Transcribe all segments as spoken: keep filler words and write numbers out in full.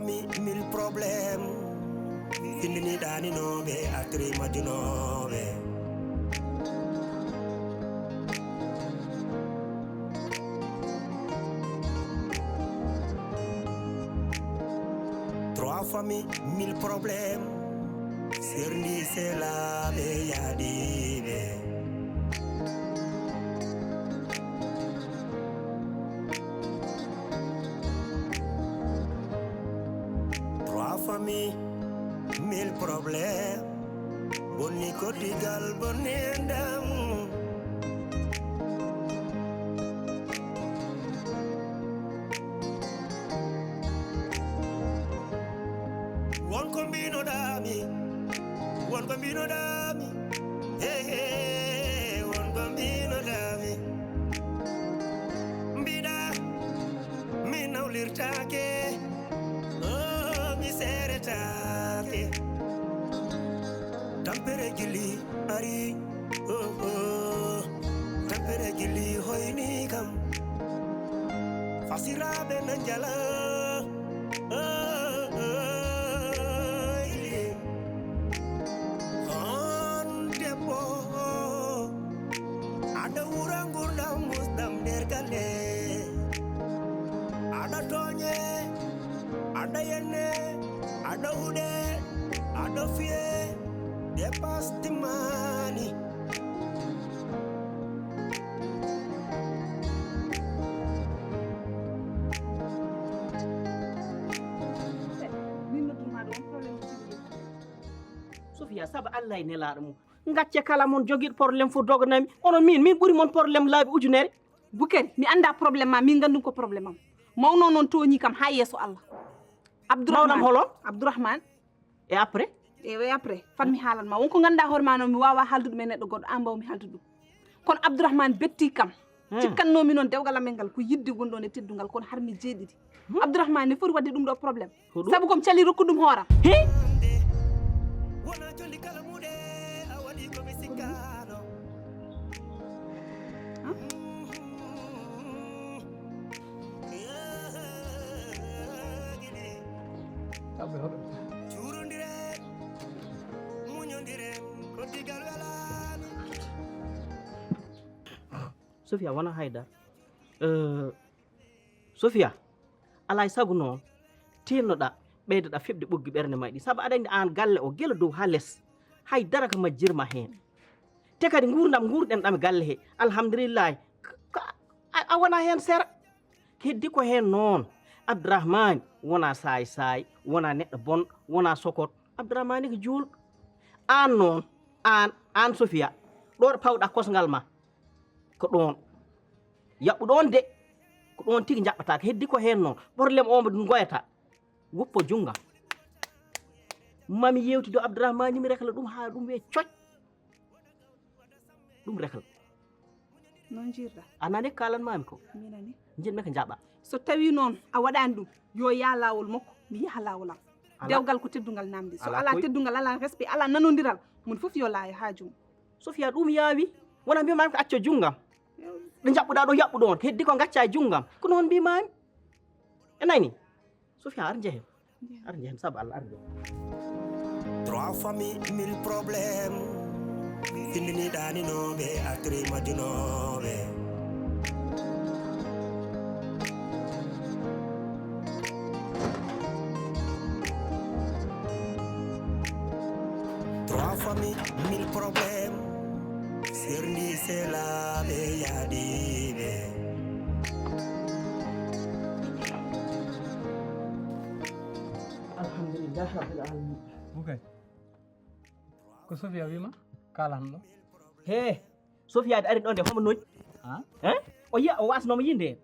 Mi mille problème. Findini ɗaninooɓe, atri majjunooɓe. Trois familles, mille problèmes. Serndi selaaɓe yaadiiɓe. Trois familles, mille problèmes. Bonni koddigal, bonni enɗam. Won ko mbinoɗaami, won ko mbinoɗaami, he, he, won ko mbinoɗaami. Mbiɗa, mi nawlirtaake, oh, mi seeretaake. Tampere jilli ari, oh, oh. Tampere jilli hoyni kam. Fasiraaɓe na njala, oh, oh, oh. On debbo, aɗa wura ngurdam musɗam nder galle. Aɗa tooñe, aɗa yenne, aɗa huɗe, aɗa fiye, dépasse timmaani. Min no tuma ɗo on problème. Sofia, saabu Allah e nelaaɗo mum, gacce kala mon jogiiɗo problème fof dognami. Onon min, min ɓuri mon problème laabi ujunere. Bukari, mi annda problème ma, min nganndumi ko problème am. Mawno noon tooñi kam haa yeeso Allah. Abdourahmane. Mawnam holo? Abdourahmane. E après? E, e après, fat mi haalan ma. Won ko ngannduɗaa hoore ma noon, mi waawaa haaldude ɗum e neɗɗo goɗɗo, aan mbaaw mi haaldude ɗum. Kono Abdourahmane betti kam. Hmm. Cikkannoomi noon dewgal amen ngal ko yiɗde woni ɗoon e teddungal, kono har mi jeeɗiɗi. Hmm. Abdourahmane ne foti waɗde ɗum ɗo problème. Ko ɗum? Sabu ko mi calii rokkude ɗum hooram. Hi! Wona jolli kala muɗe a waɗi ko mi sikkaano. Juurondiren, muñondiren, ko digal welaani. Sofia, wona haydara. Eh, Sofia, alaa e sago noon, tiinnoɗaa, ɓeydoɗaa feɓde ɓoggi ɓernde maa ɗi. Sabu aɗa anndi aan galle o gila dow haa les. Hay dara ko majjirma heen. Te kadi nguurndam nguurɗen ɗam e galle he, alhamdulillahi, ka, a, a wonaa heen sera. Heddi ko heen noon, Abdourahmane wonaa saay-saay, wonaa neɗɗo bonɗo, wonaa sokot. Abdourahmane ko juulɗo. Aan noon, aan, aan Sofia, ɗo ɗo pawɗaa kosngal ma, ko ɗoon. Yaɓɓu ɗoon de, ko ɗoon tigi njaɓɓataa ko. Heddi ko heen noon, problème o mbo ɗum ngoyata. Woppo junnga. Mami yewtido Abdourahmane, mi rekla ɗum haa ɗum wee coc. Ɗum rekla. Noon njirɗa. A nani ko kaalanmaami ko? Mi nani. Njiɗmi ko njaɓa. So tawii noon a waɗaani ɗum, yo yaah laawol makko, mi yaha laawol am. Alaa. Dewgal ko teddungal naamndi. So alaa teddungal, alaa respect, alaa nanondiral, mon fof yo laayo haaju mum. Sofia, ɗum yaawi. Wona mbimaami ko acco junngam. Ɗo njaɓɓuɗaa ɗo, yaɓɓu ɗoon. Heddi ko ngacca e junngam. Ko noon mbimaami. A nani? Sofia, ar njehen. Ar njehen, sabu Allah, ar njehen. Trois familles, mille problèmes. Findini ɗaninooɓe, atri majjunooɓe. Trois familles, mille problèmes. Serndi selaaɓe yaadiiɓe. Alhamdulillahi rabbil alamin. Bukay. Ko Sofia wiima, kaalan ɗo. He, Sofia de ari ɗon de, homo noy? Ha? He? O yiya, o wasnoma yinde.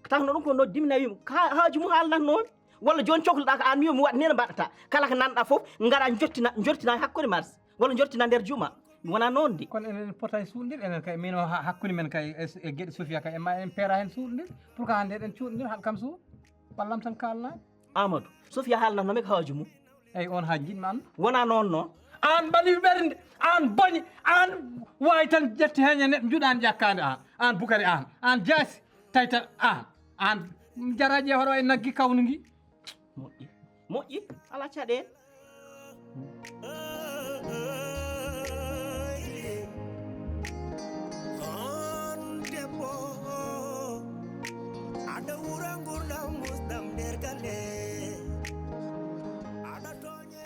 Tan no ɗum ko noddimi na wiimi, ka, haaju mum haalnat noon. Walla jooni cokloɗaa ko aan mi, mi waɗ, nena mbaɗata. Kala ko nanɗaa fof, ngara njottina, njottina hakkunde mars. Walla njottina nder juma. Mi wona noon de. Kono enen pota e suuɗndir, enen kay, min o ha-, hakkunde men kay, e, e geɗe Sofia kay, en ma en peera heen suuɗndir. Pour que hannde eɗen cuuɗndir, haɗ kam suuɗ. Wallam tan kaalnaa. Amadou, Sofia haalnatnoo mi ko haaju mum. Eyi, on haa njiɗmi anndu. Wonaa noon, noon. Aan ɓaleejo ɓernde, aan boñi, aan waawi tan ƴetti heen e neɗɗo njuɗaani ƴakkaande aan. Aan Bukari aan, aan jaasi, tawi tan aan, aan jaraaji e hoɗo e naggi kawnu ngi. Moƴƴi. Moƴƴi, alaa caɗeele. On debbo, aɗa wura ngurdam musdam nder galle. Aɗa tooñe.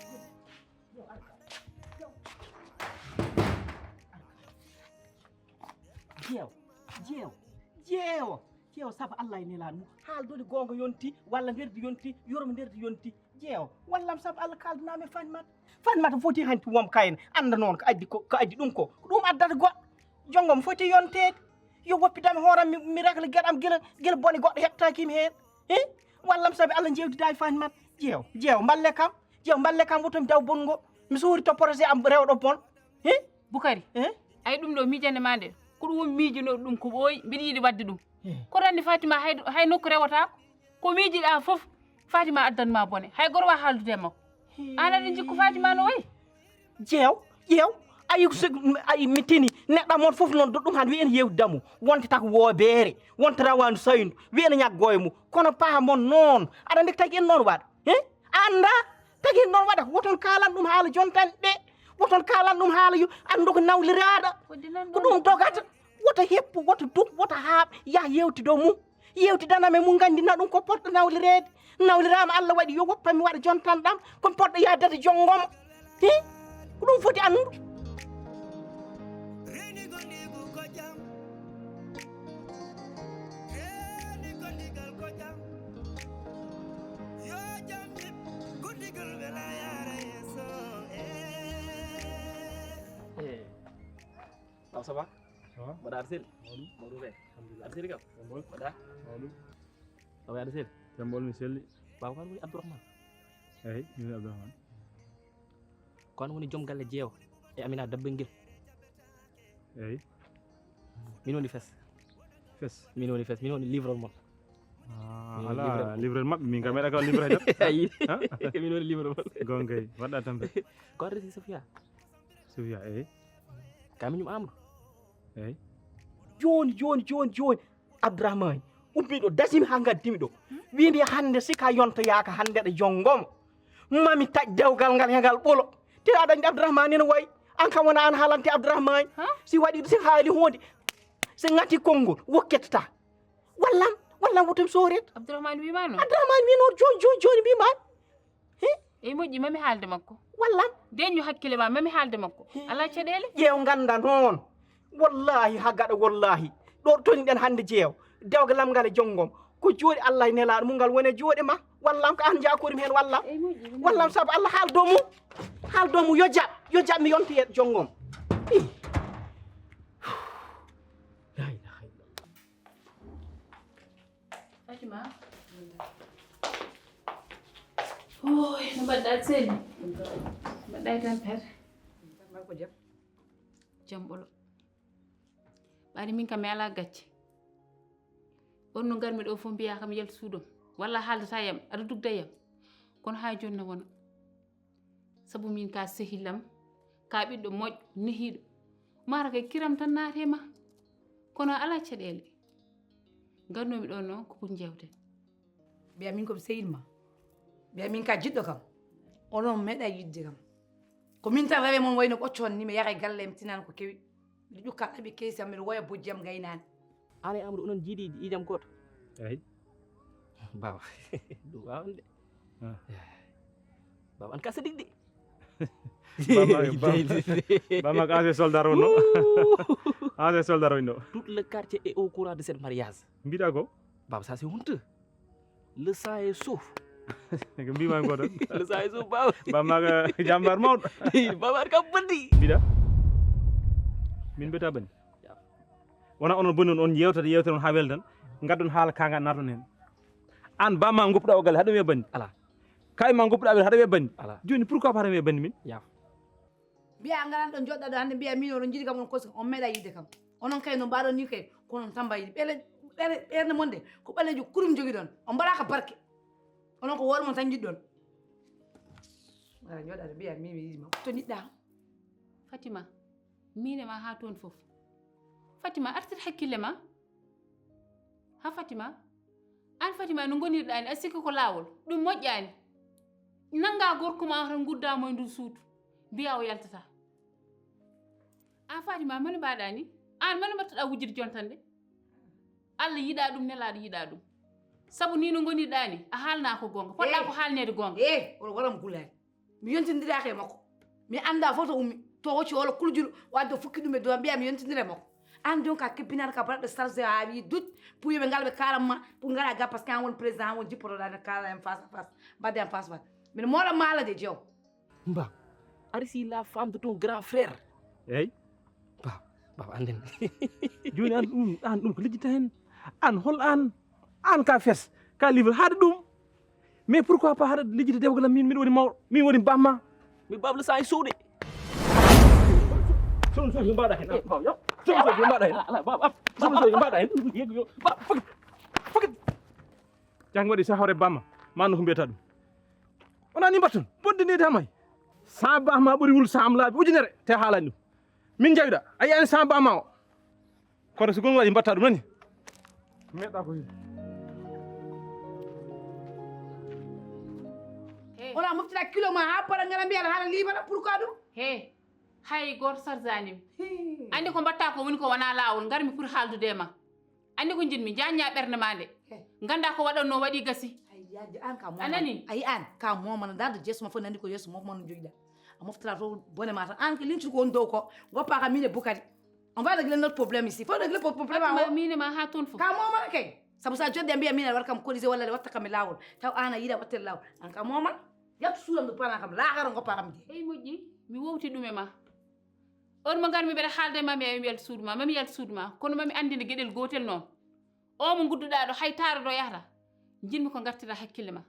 Jeewo, jeewo, jeewo, jeewo, sabu Allah e nelaaɗo mum. Haaldode goonga yonti, walla nderdi yonti, yurmo nderdi yonti. Jeewo, wallam sabu Allah, kaaldanaa mi Fatimata. Fatimata foti hanti wom kayna, annda noon ko addi ko, ko addi ɗum ko. Ko ɗum addata goɗɗo. Jonngo am foti yonteede. Yo woppidam hooram, mi, mi régla geɗam gila, gila bone goɗɗo heɓtaaki mi heen. Hi? Wallam sabu Allah, njeewtidaa e Fatimata. Jeewo, jeewo, mballe kam. Jeewo, mballe kam, woto mi daw bonngo. Mi suuri to projet am rewɗo bon. Hi? Bukari, eh? Ay ɗum ɗo miijande ma nde, ko ɗum woni miijunoo ɗum ko ɓooyi, mbiɗa yiɗi waɗde ɗum. Ko ranni Fatima hay, hay nokku rewotaako. Ko miijiɗaa fof, Fatima addan ma bone. Hay goro wa haaldude e makko. Aan aɗa jikku Fatima no wayi? Jeew, jeew. Ayi, so, ayi, mi tini. Neɗɗo mon fof noon, ɗum han wiyen yewdamo. Wonta tak woobeere, wonta rawaandu sayndu, wiyen ñaggo e mum. Kono paha mon noon, aɗa nde tagi en noon waɗa. He? Annda, tagi en noon waɗa. Woton kaalan ɗum haala jontan ɗe. Woton kaalan ɗum haala yo anndu ko nawliraaɗo. Ko ɗum dogata. Woto heppu, woto duk, woto haaɓ, yah yewtido mum. Yewtidanam e mum, nganndina ɗum ko poɗɗo nawlireede. Nawliraama, Allah waɗi yo woppa mi waɗa jontan ɗam, ko mi poɗɗo yahdata jonngomo. Hi? Ko ɗum foti anndu. Reeni gondigu ko jam. Reeni gondigal ko jam. Yo jam yib gondigal wela yaara yeeso. Eh. Pape, ça va? Ça va? Mbaɗa aɗa selli? Mawɗum. Mawɗum kay. Alhamdulillah. Aɗa selli kam? Mawɗum. Mbaɗa? Mawɗum. Awa aɗa selli? Jam ɓoolo mi selli. Baaba, ko an woni Abdourahmane? Eyi, min woni Abdourahmane. Ko an woni joom galle Jeewo e Amina Dabbel Ngel? Eyi. Min woni Fes. Fes? Min woni Fes, min woni livrol mon. Ah, min woni livrol mon. Livrol maɓɓe, min kam meɗa ko livrol tan. Ayi. Min woni livrol mon. Gonkay, waɗɗa tampere. Ko an resi Sofia? Sofia, eyi. Kamin ñum Amadou. Eyi. Jooni, jooni, jooni, jooni. Abdourahmane, ummiɗo, dasimi haa ngaddimi ɗo. Wiimi hannde sika yontoyaaka hannde ɗo jonngomo. Mami taƴ dewgal ngal he ngal ɓolo. Te aɗa anndi Abdourahmane ene wayi. An kam wona an haalante Abdourahmane. Si waɗi, si haali huunde, si ŋati konngol, wokketata. Wallam, wallam woto mi sooret. Abdourahmane wiima noon? Abdourahmane wi noon, jooni, jooni, jooni wiima. He? Eyi moƴƴi, mami haalde makko. Wallam. Deeƴu hakkille ma, mami haalde makko. Alaa caɗeele. Ƴeew ngannda noon. Wallaahi haa gaɗa wallaahi. Ɗo toniɗen hannde Jeewo. Dewgal am ngal e jonngom. Ko jooɗi Allah e nelaaɗo mum ngal woni e juuɗe ma. Wallam ko aan njaakori mi heen wallam. Eyi moƴƴi. Wallam sabu Allah haal dow mum. Haal dow mum yo jaɓ. Yo jaɓ mi yontoyeeɗo jonngom. Ih. La ilaha illallah. Fatima. Oy, no mbaɗɗa selli? Mbaɗɗa e tampere? Mbaɗ ko jam? Jam ɓolo. Ɓaade min kam mi alaa gacce. On no ngarmi ɗo fof mbiyaa kam yaltu suudam. Walla haaldata yam, aɗa dugda yam. Kono haa jooni no wona. Sabu min ka sehil am, ka ɓiɗɗo moƴƴo, nehiiɗo. Mara kay kiram tan naate ma. Kono alaa caɗeele. Ngarnomi ɗo noon ko pour jewten. Mbiya min komi sehil ma. Mbiya min ka jiɗɗo kam. Onon meeɗa yiɗde kam. Ko min tan rewe mon wayno ɓoccoon ni mi yara e galle am tinan ko kewi. Miɗo ƴukka ɗaɓi keesi am miɗo woya bojji am gaynaani. Aan e Amadou onon jiidi yiijam gooto? Eyi. Baba, ɗum waawande. Baba, an ka sadik de. Bama ko ancien soldat wonno. Ancien soldat wonno. Tout le quartier est au courant de cette mariage. Mbiɗa ko? Baba, ça c'est honteux. Le sang est chaud. Ko mbima ko tan. Le sang est chaud, baba. Bama ko jambar mawɗo. Baba, ar kam bandi. Mbiɗa. Min mbeta bandi. Wona onon boni on, on yewtata yewtere on ha weldan. Gaddon haala kanga naton hen. An bama goppuɗa o galle haɗum e bandi. Ala. Kay ma goppuɗa o galle haɗum e bandi. Ala. Joni pourquoi pas haɗum e bandi min? Yaf. Mbiya ngaran ɗo joɗɗa ɗo hande mbiya min oɗon jiɗi kam on kosi on meeɗa yidde kam. Onon kay no mbaɗon ni kay kono tamba yiɗi ɓele ɓele ɓernde mon de ko ɓalejo kurum jogiɗon on mbaɗaka barke. Onon ko hoore mon tan jiɗɗon. Wara joɗɗa ɗo mbiya min mi yiɗi ma to jiɗɗa. Fatima, miin e ma haa toon fof. Fatima, artir hakkille ma. Ha Fatima, aan Fatima no ngonirɗaa ni, a sikki ko laawol, ɗum moƴƴaani. Nanngaa gorko ma o tan nguddaa mo e ndun suudu, mbiyaa o yaltataa. Aan Fatima, mani mbaɗaa ni? Aan mani mbaɗtaɗaa wujjude jontan de? Allah yiɗaa ɗum, nelaaɗo yiɗaa ɗum. Sabu ni no ngoniɗaa ni, a haalnaa ko goonga. Poɗɗaa ko haalneede goonga. Eh, oɗo waɗa mo gulaali. Mi yontindiraaka e makko. Mi anndaa fof to ummi. To hocci holo kuljuɗo, wadde o fukki ɗum e dow, mbiya mi yontindira e makko. Aan donc a kebbinaano ka baɗɗo chargé haa wi dut, pour yo ɓe ngal ɓe kaalan ma, pour ngara ga parce que aan woni président, aan woni jippotoɗaa ne kaala en face à face. Mbaɗde en face à face. Mbiɗa moola maala de jeew. Mba, a resi la femme de ton grand frère. Eyi. Ba, ba, anden. Jooni an ɗum, an ɗum ko lijjita hen. An hol an? An ka fes, ka livre haade ɗum. Mais pourquoi pas haɗa lijjita dewgal am, min, min woni mawɗo, min woni bamma. Mi babla sa e suuɗe. Sono sono mbaɗa hen. Sono sono mbaɗa hen. Sono sono mbaɗa hen. Ba, ba, ba. Jang waɗi sa hoore bamma, ma no ko mbiyata ɗum. Wona ni mbatton, bonde ni damay. Sa bamma ɓuri wul sam laabi ujunere, te haalani ɗum. Min jawida, a yiyani sa bamma o. Kono so gongaji mbatta ɗum nani. Meɗa ko hin. Hey. Wona moftira kilo ma ha para ngara mbiya haala libana, pourquoi ɗum? Hey, hay goto sarjanimi. Hey. Andi ko mbatta ko woni ko wona lawol, ngarmi pour haaldude e ma. Andi ko jinmi, jañña ɓernde ma nde. Hey. Ganda ko waɗanno waɗi gasi. Ay, yaaji an ka momana. A nani? Ay an ka momana, dande jeeso ma fof nandi ko yeeso momana jogiɗa. A moftira to bone ma tan. An ko lincir ko on dow ko, goppa ka min e Bukari. On va régler notre problème ici. Faut régler pour problème. Fatima, mine ma ha toon fof. Ka momana kay. Sabu sa jodde mbiya min a war kam colisé walla watta kam e lawol. Taw an a yiɗa watta e lawol. An ka momana. Yattu suulam ɗo pana kam. Laakara goppa kam de. Ey moƴƴi, mi wowti ɗum e ma. On mo ngarmi mbeɗa haalde ma mi mi yalta suudu ma, ma mi yalta suudu ma. Kono ma mi andina geɗel gotel noon. O mo ngudduɗaa ɗo, hay taara ɗo yahata. Jinmi ko ngartira hakkille ma.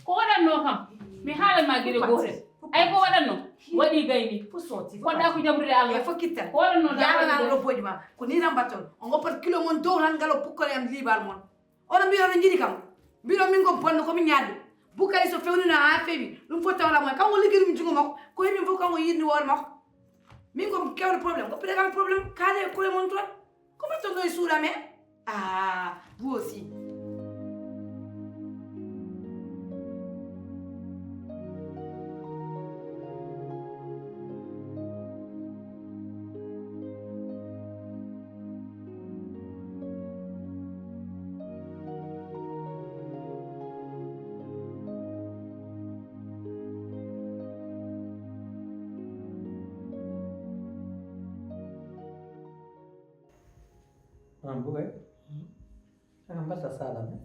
Ko waɗanno kam? Mi haalan ma gila gootel. Ay ko waɗanno? Waɗi gayni. Poɗɗa ko jaɓrude Allah. Ko waɗanno? Yarana ɗo boɗi ma. Ko ni tan mbatton. On goppat kilo mon dow tan ngalo pukkore am liibal mon. Ono mbiɗo no jiɗi kam. Mbiɗo min ko bonno ko mi ñaande. Bukari so fewnino ha fewi. Ɗum fof tawla mo. Kanko liggi ɗum jungo makko. Ko min fof kanko yirni woore makko. Min ko kewɗo problème. Ko pire kam problème. Kaale e koye mon toon. Comment on doit suura mais? Ah, vous aussi. An Bukari? An mbaɗta sala men?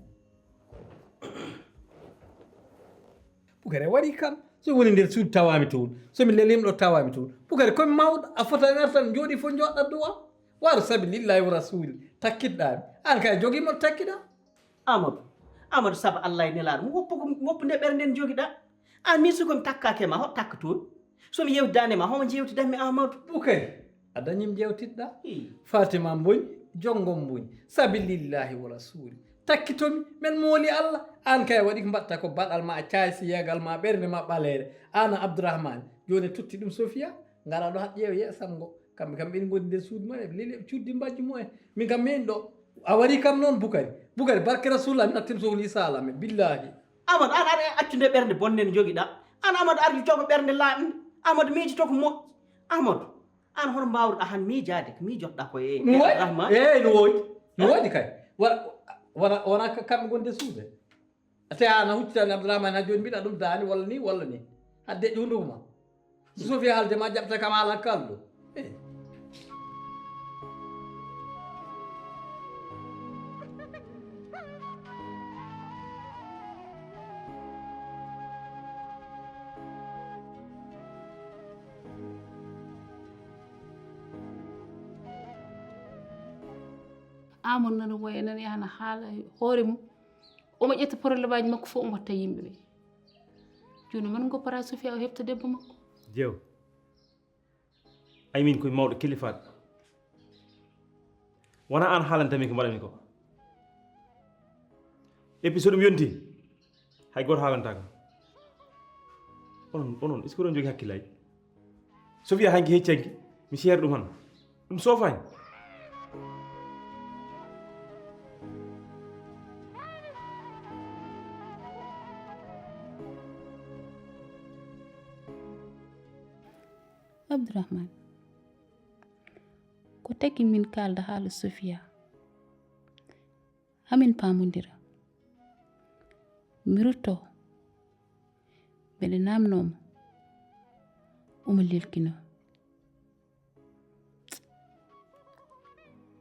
Bukari a waɗi kam. So woni nder suudu tawami toon. So mi lelima ɗo tawami toon. Bukari komi mawɗo, a fota ngar tan jooɗi fof jooɗɗa dow am. Waro sabi lillahi wa rasuli. Takkitɗami. An kay jogimo takkiɗa. Amadou. Amadou sabu Allah e nelaɗo. Mo woppu ko woppu nde ɓernde nde jogiɗa. An min so komi takkake ma, hoto takka toon. So mi yewtidaani ma, homo jewtidanmi Amadou? Bukari, a dañim jewtitɗa. Hi. Fatima mboñ, jonngom mboñ. Sabi lillahi wa rasuli. Takkitomi, men mooli Allah. An kay waɗi ko mbaɗta ko baɗal ma, a caaysi yeegal ma, ɓernde ma ɓaleere. An Abdourahmane, jooni totti ɗum Sofia. Ngara ɗo haɗ ƴeewa yeesam ngo. Kamɓe kam ɓen ngoni nder suudu mumen, ɓe leli ɓe cuddi mbajji mumen. Min kam min ɗo. A wari kam noon Bukari. Bukari, barke Rasulullah, mi nattin sohli sala men. Billahi. Amadou, an aɗa accude ɓernde bonde nde jogiɗa. An Amadou ardi jogo ɓernde laaɓnde. Amadou miijito ko moƴƴi. Amadou, an hono mbawruɗa han miijaade ko miijotoɗa ko e No woodi? Rahman? Eey, no woodi. No woodi kay. Wona, wona, wona ka-, kamɓe gonde suude. Te an a huccitaani Abdourahmane ha jooni mbiɗa ɗum daani walla ni, walla ni. Hadde ƴuwndugu ma. So Sofia haalde ma jaɓta kam haala kalɗo. Eh. Amadou nana woya, nana yaha na haala e hoore mum. Omo ƴetta problème aji makko fof, omo watta yimɓe ɓe. Jooni man goppata Sofia o heɓta debbo makko. Jeew. Ay min koye mawɗo kilifaat. Wona an haalantami ko mbaɗami ko. Et puis so ɗum yonti, hay gooto haalantaka. Onon, onon, est-ce que oɗon jogii hakkillaaji? Sofia hanki heccanki, mi seeri ɗum han. Ɗum soofaani. Abdourahmane, ko tagi min kaalda haala Sofia, hamin paamondira. Mi rutto, mbeɗe naamnoo mo, omo lelkinoo.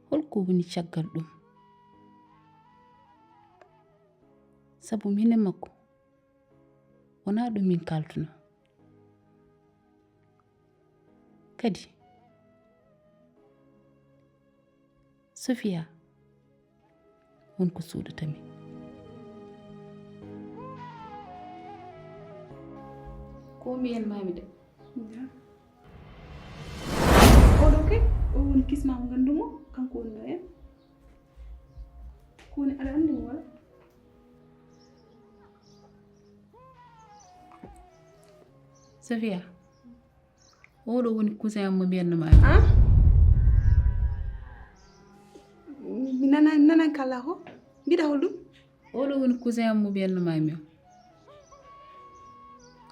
Holko woni caggal ɗum? Sabu min e makko wonaa ɗum min kaaltunoo. Kadi, Sofia, won ko suuɗata min. Ko mbiyen mami de. Oɗo kay, o woni kisma mo gandumo, kanko woni no en. Ko woni aɗa andi mo wala? Sofia, oɗo woni cousin am mo mbiyannoma mi. Ah? Mi nana, nanan kala ko? Mbiɗa holɗum? Oɗo woni cousin am mo mbiyannoma mi o.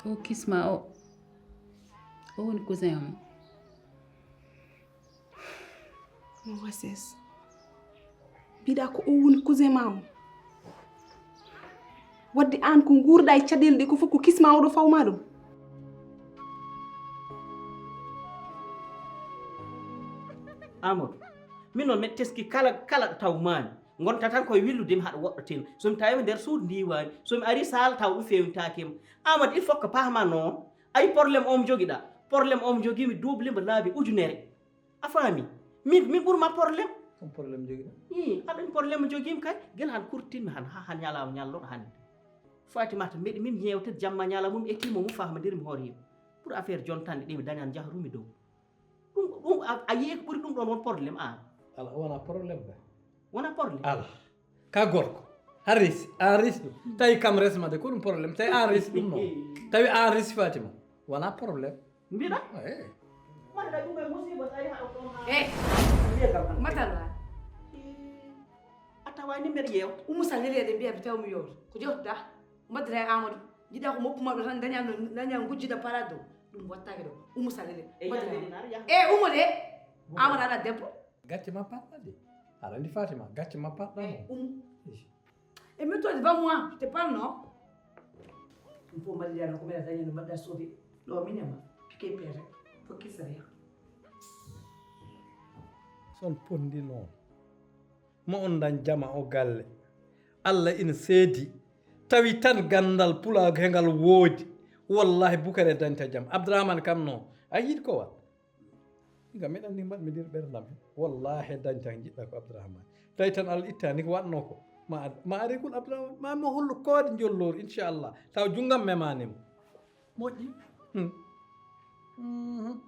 O kisma o. O woni cousin am o. Mo wases. Mbiɗa ko o woni cousin ma o. Wadde aan ko nguurɗa e caɗeele ɗe ko fof ko kisma oɗo fawma ɗum. Amadou, min noon mbeɗa teski kala, kala ɗo taw maani. Ngonta tan koye willude mi haɗa woɗɗo tel. So mi tawi nder suudu ndiwani. So mi ari saal taw ɗum fewnitaki ma. Amadou, il faut que pahma noon. Ay problème om jogiɗa. Problème om jogimi duuble mbo laabi ujunere. A faami? Min, min ɓurma problème. Ɗum problème jogiɗa? Ii, aɗa ɗum problème jogimi kay. Gila han kurtinmi han, ha, han ñalawma ñalloɗo hannde. Fatimata, mbeɗi min yewtet jamma ñala mum, etimo mum fahma ndir mi hoore yimɓe. Pour affaire jontande ɗi mi dañan jahrumi dow. Ɗum, ɗum, a, a yi'e ko ɓuri ɗum ɗon won problème an. Ala, wona problème ba. Wona problème? Ala. Ka gorko. Har resi, an resi ɗum. Tawi kam resma de, ko ɗum problème. Tawi an resi ɗum noon. Tawi an resi Fatima. Wona problème. Mbiɗa? Eh. Mbaɗa ɗum e musiba, tawi haɗa ɗon haa. Eh. Mbiya kam an. Mbatalla. A tawa ni mbeɗa yeewa. Umu sa leli eɗen mbiya mi taw mi yewta. Ko jewtuɗa? Mbaddira e Amadou. Jiɗa ko moppu maɗo tan daña no, daña gujjuɗa parade o. Ɗum wattake ɗo. Umu sa leli. E yaha leli nar, yaha. Eh, umo de. Amadou ala debbo. Gacce ma parɗa de. Aɗa andi Fatima, gacce ma parɗa mo. Eh, umu. Ish. E mi toɗi ba moi, te parle non. Ɗum fof mbaɗi yaano ko mbeɗa dañi no mbaɗɗa sauvé. Ɗo min e ma. Piqué pere. Fof kisariya. Son pondi noon. Mo on dañ jama o galle. Allah ina seedi. Tawi tan gandal pulaagu he ngal woodi. Wallahi Bukare dañta jam. Abdourahmane kam noon. A yiɗi ko wa? Nga meɗen ni mbaɗ mi nder ɓerdam he. Wallahi dañ tan jiɗɗa ko Abdourahmane. Tawi tan Allah ittani ko waɗno ko. Ma ad-, ma ari kul Abdourahmane. Ma mo hollu koode njolloor inchallah. Taw junngam memani mo. Moƴƴi. Hmm. Mhm.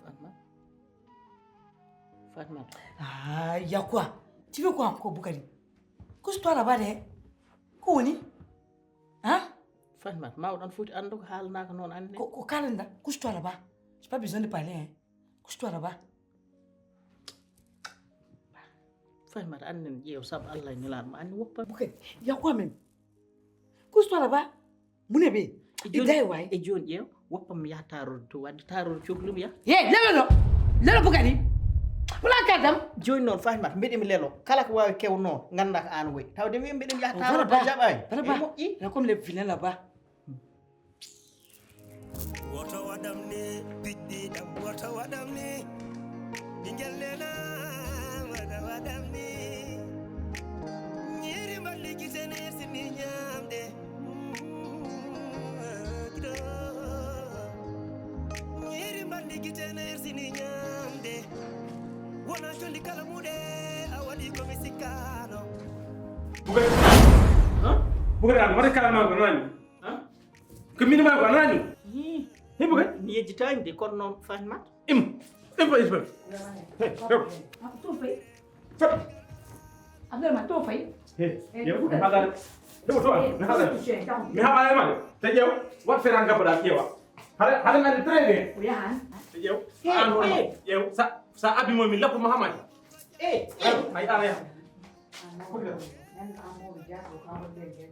Fatma. Fatma. Ah, il y a quoi? Tu veux quoi encore, Boukari? Couche-toi là-bas, de. Ko woni? Hein? Fatma, mawɗo on foti anndu ko haalanaaka noon, anne. Ko, ko kaalanɗa? Couche-toi là-bas. J'ai pas besoin de parler, hein. Couche-toi là-bas. Fatma, annen ƴeew, sabu Allah e Nelaaɗo mo, anne woppa. Boukari, il y a quoi même? Couche-toi là-bas. Mune ɓe. E jooni, idaye waay. E jooni ƴeew, woppam mi yaha taarorde to, wadde taarorde cokli mi yaha. Ye, lelo ɗo. Lelo Boukari. Wala kadam. Jooni noon, Fatimata, mbeɗe mi lelo. Kala ko waawi kew noon, ngannda ko aan woyi. Tawde mi mbeɗe mi yaha taarorde, a jaɓaani. Wala ba. E moƴƴi. Là comme les vilains là-bas. Woto waɗam ni, piɗɗi ɗam, woto waɗam ni. Ɓingel nena, woto waɗam ni. Ñiiri mballi gite ne sini ñaamde. Giɗo. Ñiiri mballi gite ne sini ñaamde. Wona condi kala muɗe, a waɗi ko mi sikkaano. Bukari. Huh? Bukari, an, mbaɗa kala ma ko nani? Huh? Ko min ma ko nani? Yii. He, Bukari. Mi yejjitaani de, kono noon Fatimata. Im. Im, Fatimata. Hey, hey. Ah, to fay. Fat. Abdourahmane, to fay. He, eh, yew, Bukari. Mi haɗa. Ɗum to, eh, mi haɗa. Mi haɗa e ma de. Te ƴeew, wat feran gabbaɗa ƴeewa. Haɗa, haɗa ngandi très bien. O yahan. Te ƴeew. He, an hono he. Ƴeew, sa, sa abi mo mi lappo Mahamadi. Eh, eh. Ay, ala yaha. Foti la. Nan ko an mo jago ka mo dege.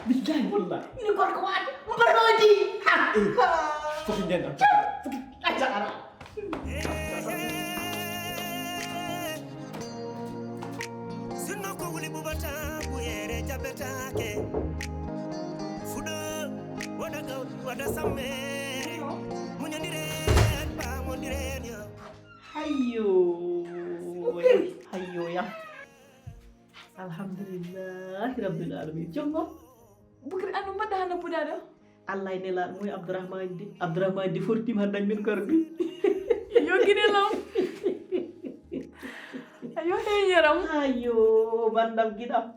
Billahi wallah. Ini gorko waɗi mbaɗoji. Ha. Fof nden ɗon. Fof acca ara. Sinno ko wuli bubata buyere jabetake. Fuɗo waɗa gawri waɗa samme. Muñondiren pamondiren yo. Hayyo. Hayyo yam. Alhamdulillahi rabbil alamin. Jom ngom. Bukri, an ɗum mbaɗɗa hano puɗa ɗo? Allah e nelaaɗo mum e Abdourahmane de. Abdourahmane de fortim han dañ min gardu. Yo gine lam. Ayo heñeram. Ayo bandam giɗam.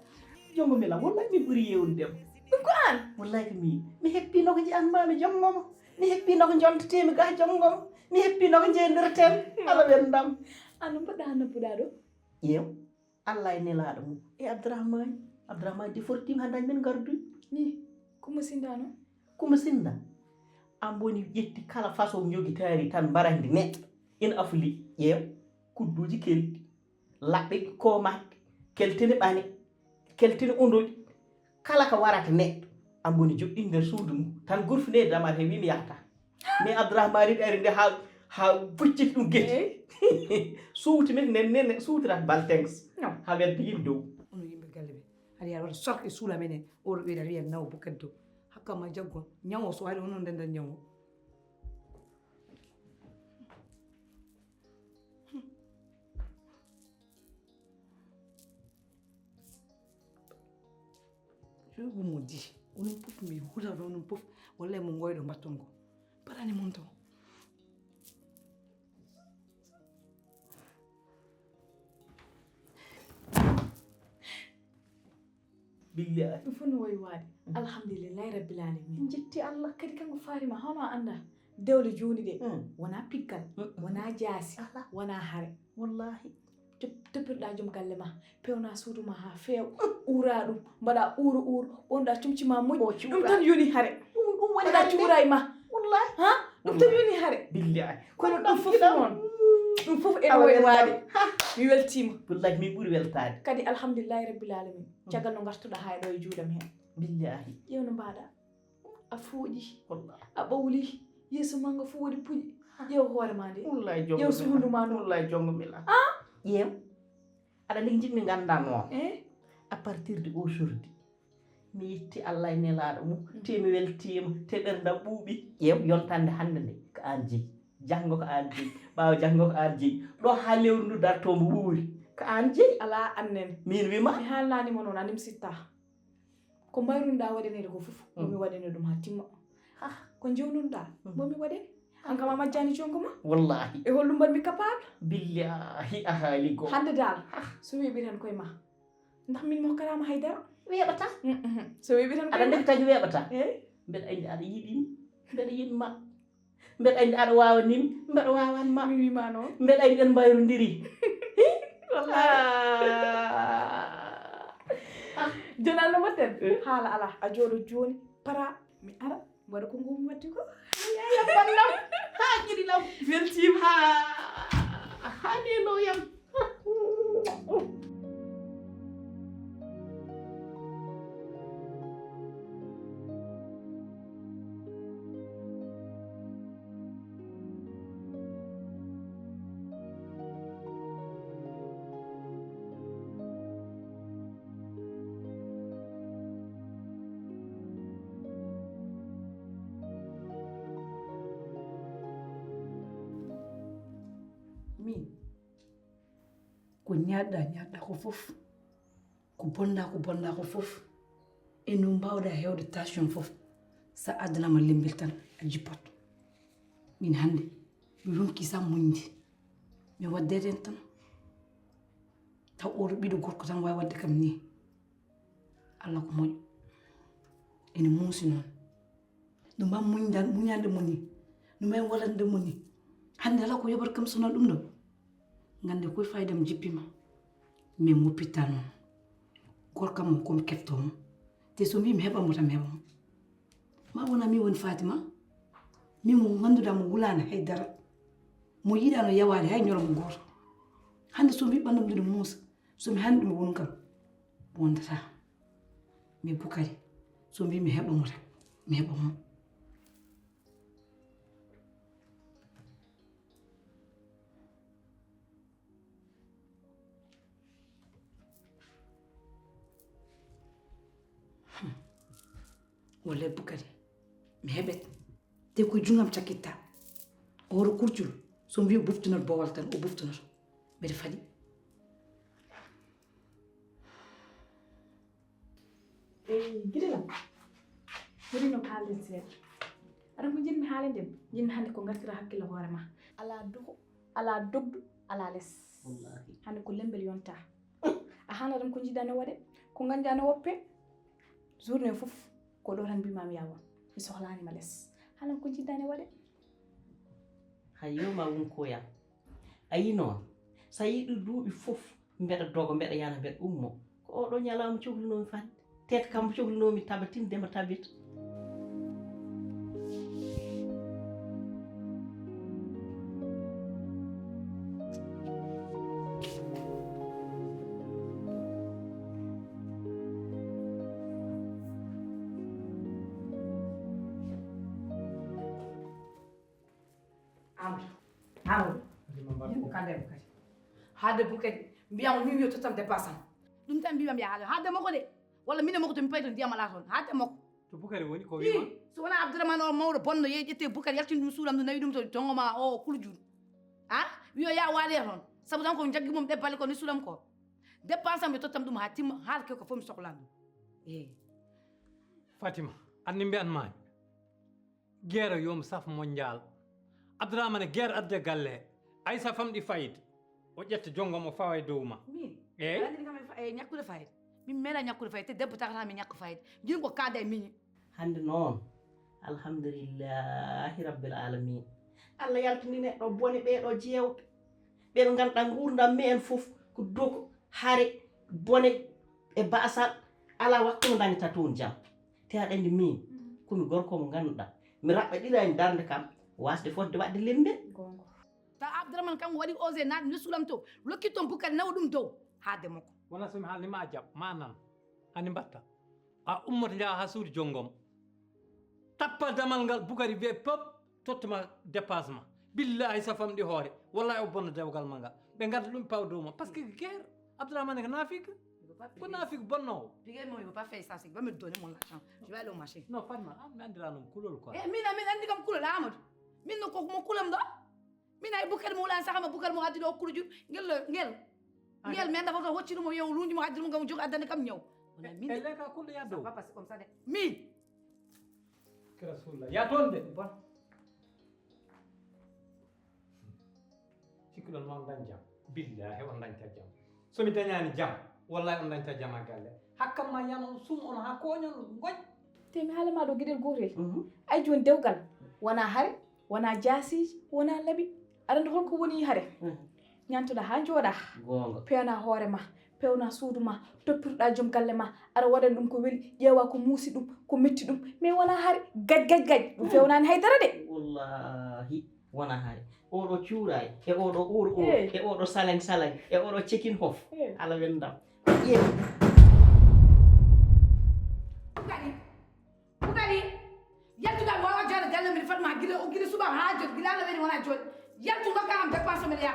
Jongo mi lam, wallahi mi ɓuri yewndem. Ɗum ko an? Wallahi ko min. Mi heppi no ko jiyan ma mi jongoma. Mi heppi no ko jontetemi ga jongoma. Mi heppi no ko jendirten. Ala ɓendam. An ɗum mbaɗɗa hano puɗa ɗo? Yew. Allah e nelaaɗo mum e Abdourahmane. Abdourahmane de fortim han dañ min gardu. Ni, ko musinda no? Ko musinda. An boni ƴetti kala façon ñogitaari tan mbarandi neɗɗo. Ina afuli ƴeew kudduuji kelɗi, laɓɓe komaaki, keltene ɓane, keltene undoɗi. Kala ko warata neɗɗo, an boni joɗɗi nder suudu mum tan gurfine damal he wi mi yahata. Mais Abdourahmane ɗari nde ha ha bucciti ɗum geti. Suuti men nen nen suutirat baltengs. Ha welta yim dow. Ono yimɓe galle ɓe. Aɗa yaa waɗa sorke suula men en. Oɗo ɓeyda wiya naw bukkat dow. Hakka ma jaggo. Ñawo so waɗi onon ndenda ñawo. Jogu mo di. Onon pof mi hula onon pof. Wallay mo ngoyɗo mbatton go. Parani mon to. Billahi. Ɗum fof no wayi waade. Alhamdulillahi rabbil alamin. En jetti Allah. Kadi kanko faari ma, hono a annda dewle jooni ɗe. Wona piggal, wona jaasi, wona hare. Wallahi. Toppirɗa joom galle ma, pewna suudu ma ha feew, uura ɗum, mbaɗa uuru uuru, ɓonɗa comci ma moƴƴi. Ɗum tan yoni hare. Ɗum ɗum woni hare. Cuuray ma. Wallahi. Ha? Ɗum tan yoni hare. Billahi. Kono ɗum fof noon. Ɗum fof ene wayi waade. Mi weltiima. Wallahi min ɓuri weltaade. Kadi alhamdulillahi rabbil alamin. Caggal no ngartuɗa ha e ɗo e juuɗam heen. Billahi. Ƴeew no mbaɗa. A fooƴi. Wallahi. A ɓawli. Yeeso ma ngo fof waɗi puƴi. Ƴeew hoore ma nde. Wallahi jongo. Ƴeew suhundu ma ndu. Wallahi jongo mi la. Ah? Ƴeew. Aɗa ligi jiɗmi nganndan noon. Eh? À partir de aujourd'hui, mi yetti Allah e nelaaɗo mum, te mi weltiima, te ɓerndam ɓuuɓi. Ƴeew, yontande hannde nde, ko aan jeyi. Janngo ko aan jeyi. Ɓaawo janngo ko aan jeyi. Ɗo haa lewru ndu dartoo mbo wuuri. Ko aan jeyi. Alaa annen. Miin wima. Mi haalnaani mo noon, a nimsitta. Ko mbayrunoɗaa waɗaneede ko fof, mo mi waɗane ɗum haa timma. Ko njewnunoɗaa, mo mi waɗane. Aan kam a majjaani jongo ma. Wallahi. E holɗum mbaɗmi capable? Billahi a haali goo. Hannde daal, so weeɓi tan koye ma. Ndax min mi hokkataama hay dara. Weeɓata. So weeɓi tan koye ma. Aɗa ndefi tagi weeɓata. Eey. Mbeɗa anndi aɗa yiɗi mi. Mbeɗa yiɗ ma. Mbeɗa anndi aɗa waawa nim, mbeɗa waawan ma. Mi wima noon. Mbeɗa anndi en mbayrondiri. Wallahi. Ah. Jooni no mbaɗten? Eh? Haala alaa. A jooɗo jooni, para, mi ara, mi waɗa ko ngoomi waɗde ko. Yaa, yaa, bannam. Haa jiɗi lam. Weltiima. Haa, haa neno yam. Min, ko ñaaɗɗa, ñaaɗɗa ko fof, ko bonnɗa, ko bonnɗa ko fof, e no mbaawɗa heewde tension fof, so a addanama limbil tan, a jippat. Min hannde, mi ronki sam muñde, mi waddede en tan. Taw oɗo ɓiɗo gorko tan waawi waɗde kam nii. Allah ko moƴƴo. Ene muusi noon. No mbaam muñdan-, muñande mo ni. No mbaam waɗande mo ni. Hannde alaa ko yoɓata kam sonaa ɗum ɗo. Ngannde koye fayda mi jippima. Mais mi woppitta noon. Gorko am o ko mi keɓto mo. Te so mbii mi heɓan mo tan mi heɓan mo. Ma wona min woni Fatima? Min mo ngannduɗaa mo wulaani hay dara. Mo yiɗano yawaade hay ñoro mo gooto. Hannde so mbi ɓanndu mbiɗo muusa, so mi hannde ɗum wonu kam, wondata. Mi Bukari, so mbi mi heɓa mo tan, mi heɓa mo. Wallay Bukari, mi heɓet. Te ko jungam cakkitta. Oro kurcul, so mbi o buftinor bowal tan, o buftinor. Mbeɗa faɗi. Eyi, giɗo lam. Woni no kaalen seeɗa. Aɗa ko jiɗmi haalande mi? Jiɗmi hannde ko ngartira hakkille hoore ma. Alaa duho, alaa dogdu, alaa les. Hannde ko lembel yonta. A hana ɗum ko jiɗɗa ne waɗe, ko gañɗa ne woppe. Journée fof ko ɗo tan mbima mi yawon. Mi sohlani ma les. Hana ko jiɗɗa ne waɗe. Hay yo ma wun koyam. A yi noon, so a yiɗi duuɓi fof mbeɗa doga, mbeɗa yana, mbeɗa ummo. Ko oɗo ñalawma cohlunoomi fande. Te ko kam cohlunoomi tabatinde ma tabita. Amadou, Amadou, min ko kande mo kadi. Haalde Bukari, mbiyamo min wiyo tottam dépasse am. Ɗum tan mbiyam ya haala. Haalde makko de. Walla min e makko to mi payi to ndiyam alaa toon. Haalde makko. To Bukari woni ko wiima? Ii, so wonaa Abdourahmane o mawɗo bonno yeeƴ ƴettee Bukari yaltin ɗum suulam ndu nawi ɗum to tongo ma o Kulujun. A wiyo ya waale toon. Sabu tan ko jaggi mum ɗe balle ko ni suulam ko. Dépasse am yo tottam ɗum haa timma, haalke ko fof mi sohlan ɗum. Eey. Fatima, anni mbiyan maami. Geero yo mo saf mondial. Abdourahmane geer adde galle. Aysa famɗi fayde. O ƴetta jongom o fawa e dow ma. Min? Eey. Aɗa anndi kam e ñakkude fayde. Min meeɗa ñakkude fayde te debbo tagata mi ñakka fayde. Jin ko kaada e miñi. Hannde noon, alhamdulillahi rabbil alamin. Allah yaltini neɗɗo bone ɓee ɗoo jeewɓe. Ɓe ɓe ngannduɗaa nguurndam me'en fof ko doko, hare, bone e baasal, alaa waktu mo ndañata toon jam. Te aɗa anndi miin, ko mi gorko mo ngannduɗaa, mi raɓɓaɗiraani darnde kam waasde fotde waɗde lemmbe. Goonga. Taw Abdourahmane kanko waɗi osé naatde nde suulam to, lokki toon Bukari nawa ɗum dow, haalde makko. Wona so mi haalni ma a jaɓ, ma a nan, hani mbatta. A ummoto njaha haa suudu jongom. Tappal damal ngal Bukari wiye pop tottuma dépasse ma. Billahi sa famɗi hoore. Wallahi o bonno dewgal ma ngal. Ɓe ngadda ɗum pawa dow ma. Parce que guerre Abdourahmane ko naafik. Ko naafik bonnowo. Bigay mo yo pas faire ça, c'est pas me donner mon argent. Je vais aller au marché. Non, Fatma, an mi andirano mo kulol quoi. Eh, min min andi kam kulol Amadou. Min no ko mo kulam do. Min ay Bukar mo lan sahama Bukar mo haddi do kuluju. Ngel ngel. Ngel men dafa hocci mo yow lunji mo haddi mo ngam jog adana kam ñaw. Wala min. Elle ka kullu ya do. Papa c'est comme ça de. Mi. Ke rasulullah. Ya tonde. Bon. Sikkuɗon ma on dañ jam. Billahi on dañta jam. So mi dañani jam, wallahi on dañta jam a galle. Hakkam ma yano sum on ha koñon goñ. Te mi haala ma ɗo giɗel gotel. Ay joni dewgal wona hare, wona jaasiji, wona laɓi. Aɗa andi holko woni hare? Ñantoɗa ha jooɗa. Goonga. Pewna hoore ma, pewna suudu ma, toppitoɗa joom galle ma, aɗa waɗana ɗum ko weli, ƴeewa ko muusi ɗum, ko metti ɗum. Mais wona hare, gaj gaj gaj. Ɗum fewnani haydara de. Wallahi. Wona hare. Oɗo cuuray e oɗo ur ur e oɗo saleng saleng e oɗo cekin hof. Ala wendam. Ƴeew. Bukari, Bukari, yaltu kam wawa jooɗo galle min Fatma gila o gila suba ha jot gila Allah weli wona jooɗi. Yaltu dokka kam dépense men ya.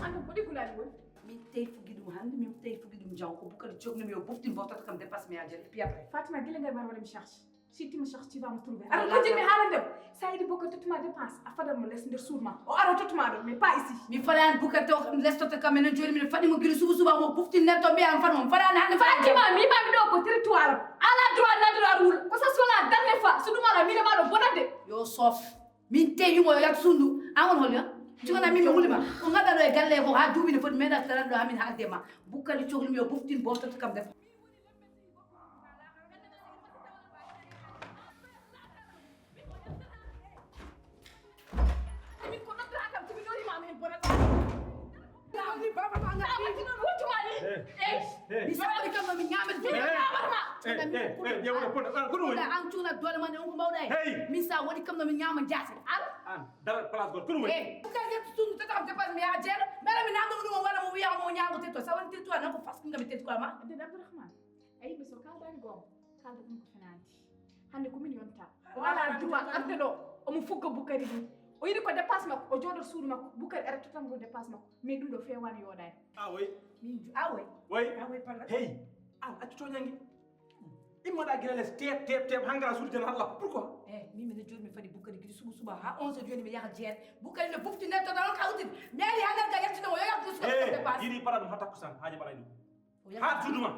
Ando ko ɗi gulani woni. Min tey fugi ɗum hande, min tey fugi ɗum jaw ko Bukari jogni mi o buftin boftoto kam dépense mi ajal et puis après. Fatima gila ngay bar wala mi charge. Sittima cherche tu vas me trouver. Aɗa ko jinmi haalande mo. Sa yiɗi Bukar tottuma dépense a fadan mo les nder suud ma. O ara o tottuma ɗon mais pas ici. Mi fadan Bukar taw kam les totta kam enen joni min faɗi mo gila suba suba mo buftin nen to mbiya mi faɗi mo mi faɗani hande faɗani. Fatima mi mami ɗo ko territoire am. Ala droit nande ɗo aɗa wula. Ko sa sola darne fa so ɗum ala mine ma ɗo bonande. Yo sof. Min tewimo yo yaltu suudu an on holya. Cugana min mi wulima ko gadda ɗo e galle ko ha duuɓi ne foti meɗa taran ɗo hamin haalde ma. Bukkali cohlumi yo buftin boftoto kam defa. Kono min eh, eh, kono eh, ƴeewre an, kono, ah, kono woni? Kono an cuuna doole ma ne, on ko mawɗo e. Hey! Min sa waɗi kam no mi ñaama jaase. Al? An, dara place goto, kono woni? Eh, Bukar yettu sundu tata am dépasse mi yaha jeere. Mbeɗa mi namno ɗum o wala mo wiya mo ñaago tetto. Sa woni tetto an ko fas ɗum mi tetto ma. Nden Abdourahmane, a yimɓe so kaldani goonga, kalda ɗum ko fenaande. Hannde ko min yonta. Wala duwa arde ɗo, omo fugga Bukari ɗum. O yiɗi ko dépasse makko, o jooɗo suudu makko. Bukari ara totan ko dépasse makko. Mais ɗum ɗo feewaani yooɗaani. Ah, oui. Min ju-, ah, oui. Oui. Ah, oui, pardon. Hey, an accu toñange. Immoɗa gila les, teep, teep, teep, hangara suudu jan halla. Pourquoi? Eh, min mi ne jooɗi mi fadi Bukari gidi suba suba ha onze heures joni mi yaha jeere. Bukari ne bufti ne to ɗon kawti. Mi ari hannde ga yaltino mo, yo yaltu suba. Eh, dépasse. Yiri para ɗum ha takkusan, haaji para ɗum. O yaltu. Ha suudu ma.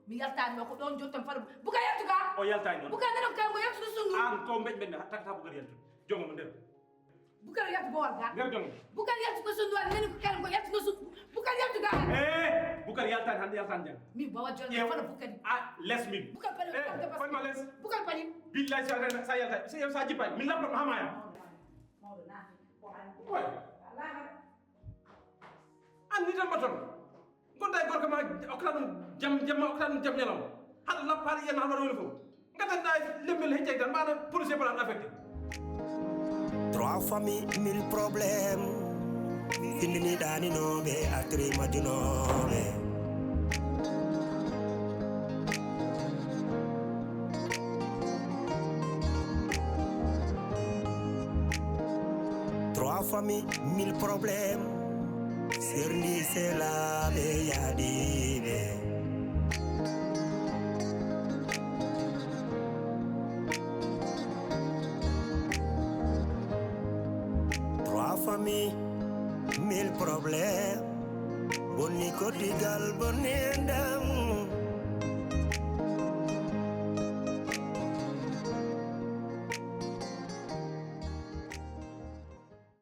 Mi yaltani ma ko ɗon jottan fada. Bukari yaltu ga. O yaltani ɗon. Bukari ne ɗon kanko yaltu sundu. An ko mbeƴ mbeƴ mi hatta ka Bukari yaltu. Jongo mo nder. Bukar yaltu bowal ga. Nder jongo. Bukar yaltu ko sundu wal nani ko kala ko yaltu no sundu. Bukar yaltu ga. Eh, Bukar yaltani hannde yaltani janngo. Mi bawa jonne. Ƴeew. Fala Bukari. Ah, les min. Bukar pali. Eh, fadi ma les. Bukar pali. Billahi sa, sa, sa yalta, sa, sa jippay. Min lappa ma hamaya. Mawɗo na. Ko an. Oy. Allah. An ni tan ma ton. Gonda e gorko ma okkata ɗum jam, jamma okkata ɗum jam ñalawma. Haɗa lappaade yen haɗa woni fof. Ngatanɗa e lemmel heccay tan mbaɗa policier mbaɗa affecté. Trois familles, mille problèmes. Findiniɗaninooɓe, atri majjunooɓe. Trois familles, mille problèmes. Serndi selaaɓe yaadiiɓe.